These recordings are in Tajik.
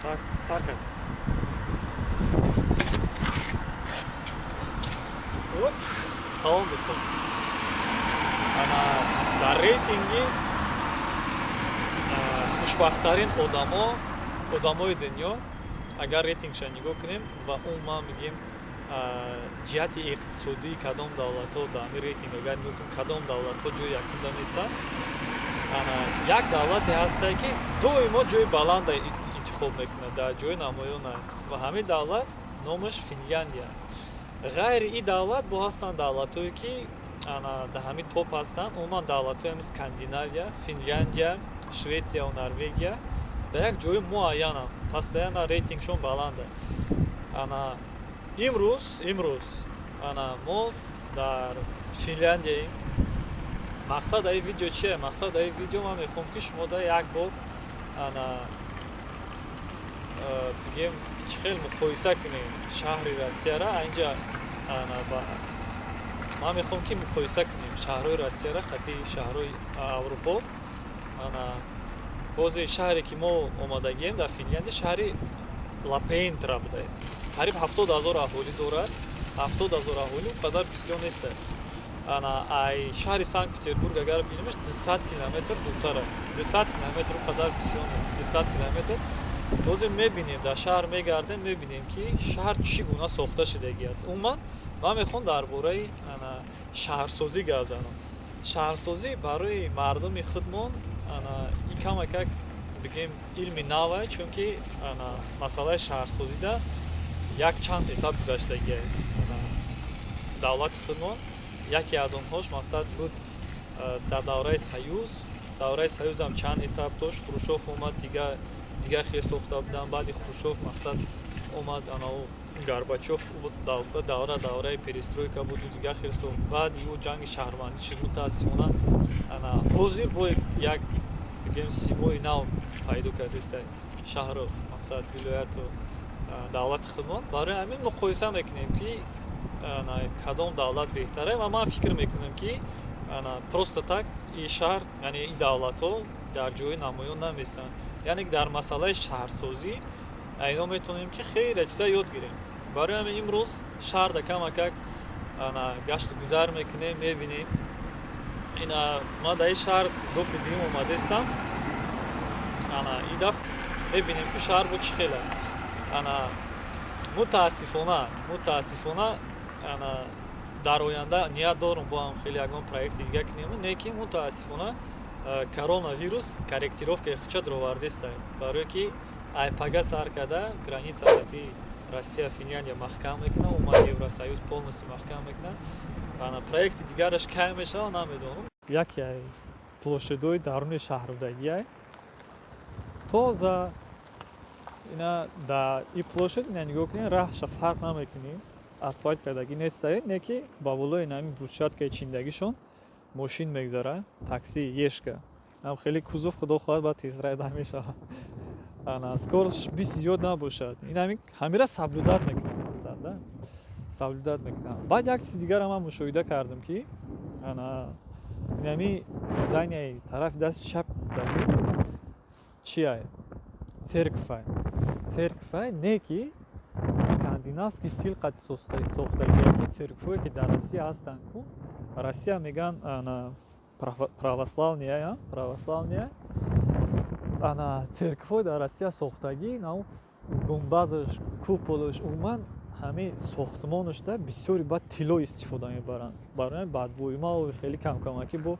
Так, сар кард. Салом, дӯстон. Ана дар рейтинги хушбахттарин одамои дунё агар рейтингша нигоҳ кунем ва умуман бигем, ҷиҳати иқтисодии кадом давлатҳо дар ҳамин рейтинг агар нигоҳ кунем, кадом давлатҳо ҷои якумда меистанд, ана як давлате ҳастае, ки доимо ҷои баланда интихоб мекунад, дар ҷои намоёна, ва ҳамин давлат номаш Финляндия. Ғайри ин давлат бо ҳастанд давлатҳое, ки ана дар ҳамин топ ҳастанд. Умуман, давлатҳои ҳамин Скандинавия, Финляндия, Шветсия ва Норвегия дар як ҷои муайянанд, постоянно рейтингшон баланда. Ана имрӯз ана мо дар Финляндияем. Мақсад ин видео чие? Мақсад ин видео, ман мехоҳам, ки шумо да як бор ана бигем, чӣ хел муқоиса кунем шаҳри Россияра инҷа. Ана ман мехоҳам, ки муқоиса кунем шаҳрҳои Россияра қати шаҳрҳои Аврупо. Ана бозе шаҳре, ки мо омадагием дар Финляндия, шаҳри Лапеентра буда, қариб 70 000 аҳолӣ дорад. 70 000 аҳолӣ он қадар бисёр нест. Ана ай шаҳри Санкт Петербург агар бинемаш, 200 километр дуртара. 200 километр он қадар бисёр нест, 200 километр. Ҳозир мебинем, дар шаҳр мегардем, мебинем, ки шаҳр чӣ гуна сохта шудагӣ аст. Умуман, ман мехоҳам дар бораи ана шаҳрсозӣ гап занам. Шаҳрсозӣ барои мардуми худмон ана ин камакак, бигем, илми наве, чунки ана масъалаи шаҳрсозида як чанд этап гузаштагия давлати худмон. Яке аз онҳош, мақсад, буд дар давраи Союз. Давраи Союзам чанд этап дошт. Хрушёв омад, дигар хел сохта буданд. Баъди Хрушёв, мақсад, омад анау Горбачёв, давра давраи перестройка буду, дигар хел сохт. Баъди ӯ ҷанги шаҳрвандӣ шуд. Мутаассифона, ана ҳозир бо як, бигем, симои нав пайдо кардааст шаҳру, мақсад, вилояту давлати худмон. Барои ҳамин муқоиса мекунем, ки кадом давлат беҳтаре. Ва ман фикр мекунам, ки просто так ин шаҳр, яъне ин давлатҳо дар ҷои намоён наместанд. Яъне дар масъалаи шаҳрсозӣ айно метавонем, ки хеле чиза ёд гирем. Барои ҳамин имрӯз шаҳрда камакак гашту гузар мекунем, мебинем. Ина ман дар ин шаҳр дафъи дуюм омадаистам. Ана ин дафъ мебинем, ки шаҳр бо чӣ хела. Ана мутаассифона, ана дар оянда ният дорум, бо ҳам хеле ягон проекти дига кунем, не ки мутаассифона коронавирус корректировкаи худша даровардеста, барое ки айпага сар карда граница қати Россия Финляндия маҳкам мекунад, умуман Евросоюз полностью маҳкам мекунад. Ана проекти дигараш кай мешавад, намедонам. Яке ай площадои даруни шаҳрудагиай тоза. Ина да и площадь, ина нигоҳ кунед, раҳша фарқ намекунӣ, асфальт кардагӣ нестае, не ки ба болои инами брусчаткаи чиндагишон мошин мегзара, такси ешка ам хеле кузов, худо хоҳад, ба тезрайда мешавад. Ана скоростш бист зиёд набошад. Инами ҳамира соблюдать мекунам, мақсад да соблюдать мекунам. Баъд як чизи дигарам ман мушоҳида кардам, ки ана инами зданияи тарафи дасти чап чия? Церквай, церквай, не ки скандинавский стиль қати сохтагия, ки церквое, ки дар Россия ҳастанд ку, Россия меган ана православния, православния. Ана церквҳои дар Россия сохтагӣ, нау гумбазаш, куполаш, умуман ҳамин сохтмонашда бисёри баъд тилло истифода мебаранд. Барои бадбӯймау хеле камкамакӣ бо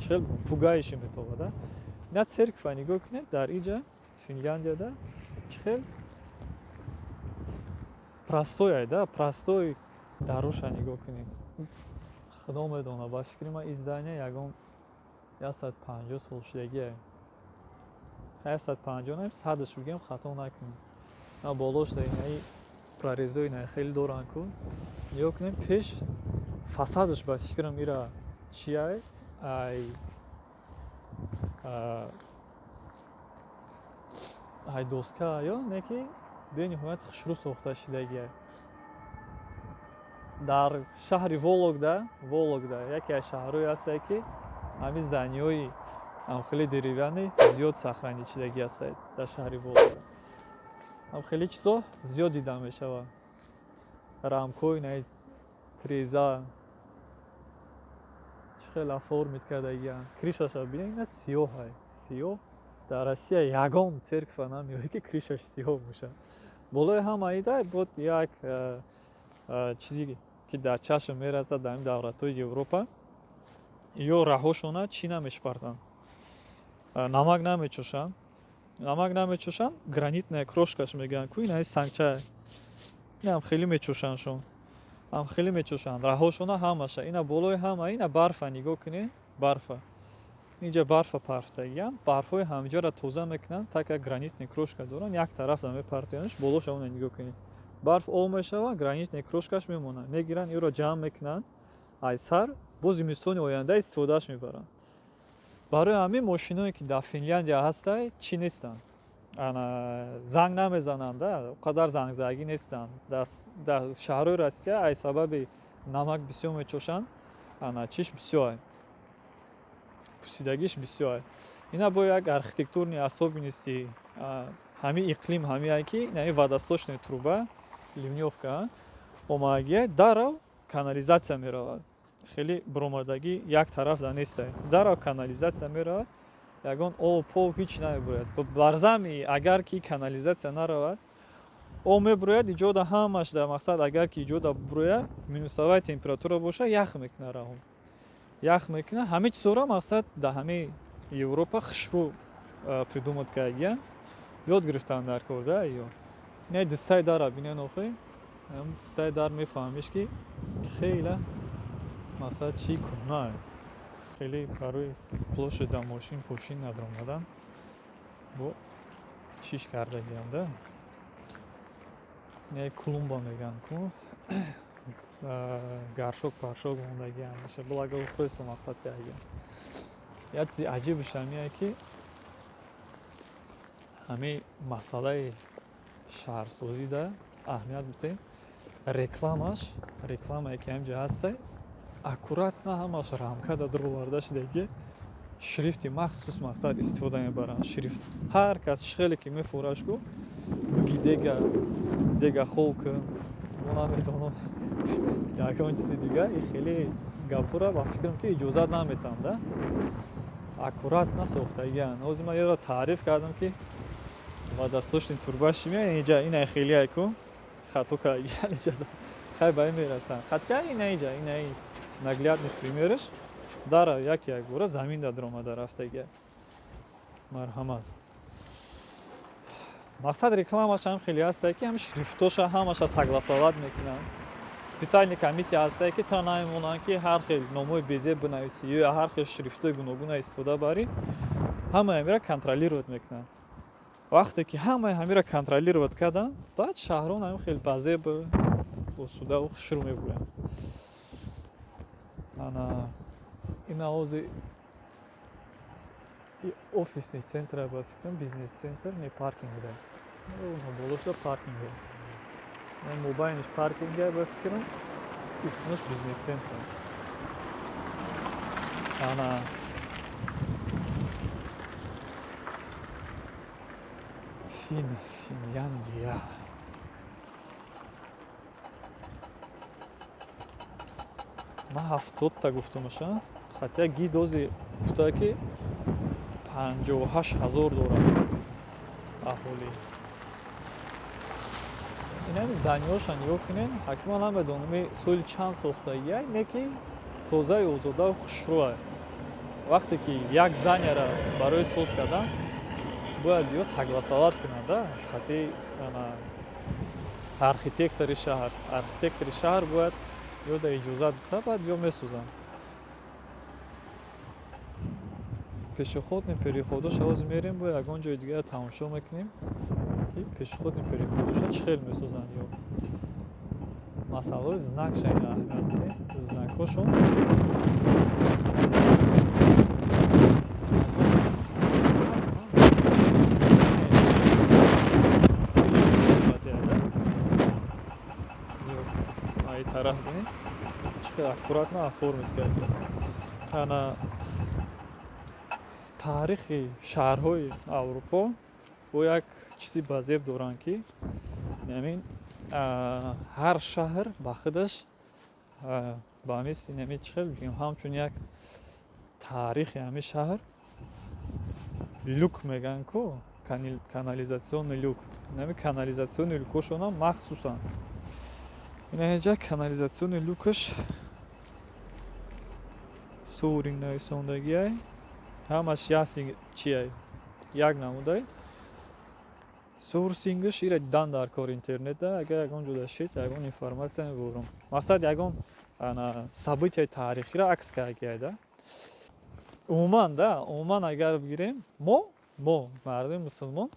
хел пугаише метобада. Ина церква нигоҳ кунед, дар иҷа, Финляндияда, чӣ хел простой да простой. Даруша нигоҳ кунед. Худо медонад, ба фикри ман, ин здания ягон 150 сол шудагие. 150 не, садаш бигем, хато накунем. На болошда инаи прорезои на хеле доранд ку, нигоҳ кунем. Пеш фасадаш, ба фикрам, ира чиай, ай доска ё не, ки бениҳоят хушрӯ сохта шудагиай. Дар шаҳри Вологда яке аз шаҳрҳое ҳастае, ки ҳамин зданиҳои хеле деревянный зиёд сохранить шудагӣ ҳастанд дар шаҳри Вологда. Ҳам хеле чизо зиёд дида мешавад. Рамкҳои наи треза чӣ хел оформить кардагианд. Крышаша бинед, ина сиёҳай, сиёҳ. Дар Россия ягон церква намеёбӣ, ки крышаш сиёҳ бошад. Болои ҳама ида бод як чизе, ки дар чашм мерасад дар ин давлатҳои Европа: ё раҳошона чӣ намешпартанд, намак намечошанд, намак намечошанд, гранитная крошкаш мегӯянд ку, инаи сангча, инам хеле мечошандшон, ҳам хеле мечошанд раҳошона ҳамаша. Ина болои ҳама ина барфа, нигоҳ кунед, барфа. Инҷа барфа партагиянд, барфҳои ҳамиҷаро тоза мекунанд, так як гранитная крошка доранд, як тараф мепартоянаш, болоша она нигоҳ кунед, барф об мешавад, гранитная крошкаш мемонад, мегиранд, инро ҷамъ мекунанд, ай сар боз зимистони оянда истифодааш мебаранд. Барои ҳамин мошиное, ки дар Финляндия ҳастай, чӣ нестанд, занг намезананд, о қадар зангзагӣ нестанд. Дар шаҳрҳои Россия ай сабаби намак бисёр мечошанд, ана чиш бисёр, пусидагиш бисёр. Ина бо як архитектурный особенности ҳамин иқлим ҳамиае, ки инаи водосточная труба, ливнёвка омадагия, дарав канализация меравад. Хеле буромадагӣ як тараф да нестай, дарав канализация меравад, ягон об пов ҳеч намебурояд. Бар зами агар ки канализация наравад, об мебурояд, иҷода ҳамаш дар мақсад, агар ки иҷода бурояд, минусовая температура боша, ях мекунад, раҳо ях мекунад. Ҳамин чизҳоро мақсад дар ҳамаи Европа хушрӯ придумать кардагиянд, ёд гирифтанд дар кор да. Ё ина дистаи дара бинен, охи дистаи дар мефаҳмиш, ки хеле мақсад чӣ кӯҳна. Хеле барои площадь да мошин пошин надромадан бо чиш кардагиям да. Ина клумба мегӯянд ку, горшок паршок мондагиам, благоустройство мақсад кардагиам. Як чизи аҷибаш ҳамие, ки ҳамин масъалаи шаҳрсозида аҳамият бидем, рекламаш, рекламае, ки ҳаминҷа ҳастай, аккуратно ҳамаш рамкада дуроварда шуда, шрифти махсус мақсад истифода мебаранд. Шрифт ҳар кас хеле ки мефураш ку, буги дега дега хов кун, мо намедонам, ягон чизи дига, и хеле гапура ба фикрам, ки иҷозат наметам да. Аккуратно сохтагианд. Ҳозир ман ёро таъриф кардам, ки водосточный трубаш инҷа ина хеле ку хато кардагиан иҷа, хай ба ин мерасанд. Хатка ина иҷа инаи наглядный примераш дара як якбора замин да дуромада рафтагия. Марҳамат, мақсад рекламаш ҳам хеле ҳастае, ки ҳами шрифтоша ҳамаша согласовать мекунанд. Специальный комиссия ҳастае, ки та намемонанд, ки ҳар хел номҳои безеб бинависӣ ё ҳар хел шрифтҳои гуногуна истифода барӣ. Ҳамаи ҳамира контролировать мекунанд. Вақте ки ҳамаи ҳамира контролировать карданд, баъд шаҳрон ҳамин хел базеб, осудаву хушрӯ мебуранд. Ана ина ҳозир офисный центр, ба фикрам, бизнес центр не, паркинг буда, болоша паркинг, мобайниш паркинга, ба фикрам, исмаш бизнес центр. Ана Финляндия. Ман 70-та гуфтамаша, хотя гид ози гуфта, ки 58 000 дорад аҳолӣ. Инами зданиёша нигоҳ кунед, ҳакима намедонам соли чанд сохтагия, не ки тозаю озодаву хушрӯа. Вақте ки як зданияра барои соз кардан бояд ё согласовать кунад да хати архитектори шаҳр, архитектори шаҳр бояд ё да иҷозат бита, баъд ё месозанд. Пешеходный переходоша ҳозир мерем, бо ягон ҷои дигар тамошо мекунем, ки пешеходный переходоша чӣ хел месозанд. Ё масъалаҳои знакша ин аҳамият бидем, знакҳошон ай тараф бинед, чӣ хел аккуратно оформить кардем. Ана таърихи шаҳрҳои Аврупо. Бо як чизи базеб доранд, ки ҳамин ҳар шаҳр ба худаш ба мисли нами, чӣ хел бигӯем, ҳамчун як таърихи ҳамин шаҳр люк мегӯянд ку, канализационный люк. Нами канализационный люкошонам махсусан. Ина инҷа канализационный люкаш Суринг нависондагиай, ҳамаш як чиай, як намудай сорсингш. Ира дидан дар кор интернета, агар ягон ҷо дашед, ягон информатсия мебурам. Мақсад, ягон событияи таърихиро акс кардагиайда. Умуман да, умуман агар бигирем, мо мардуми мусулмон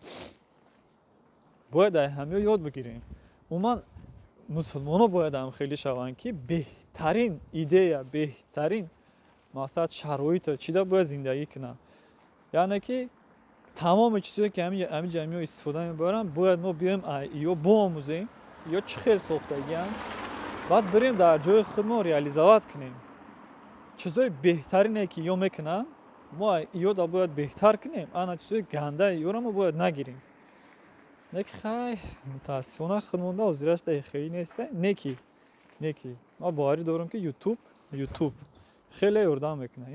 бояд ай ҳамиё ёд бигирем. Умуман, мусулмоно бояд ҳам хеле шаванд, ки беҳтарин идея, беҳтарин мақсад, шароито чида бояд зиндагӣ кунанд. Яъне ки тамоми чизое ки ҳамин ҷамъиё истифода мебаранд, бояд мо биёем, ё биомӯзем, ё чӣ хел сохтагианд, баъд бирем, дар ҷои худмон реализовать кунем. Чизои беҳтарине ки ё мекунанд, мо ёда бояд беҳтар кунем. Ана чизои гандаи ёро мо бояд нагирем. Не ки хай, мутаассифона, худмонда ҳозирашда хеле неста. Не ки ман боварӣ дорам, ки Ютуб хеле ёрдам мекунад.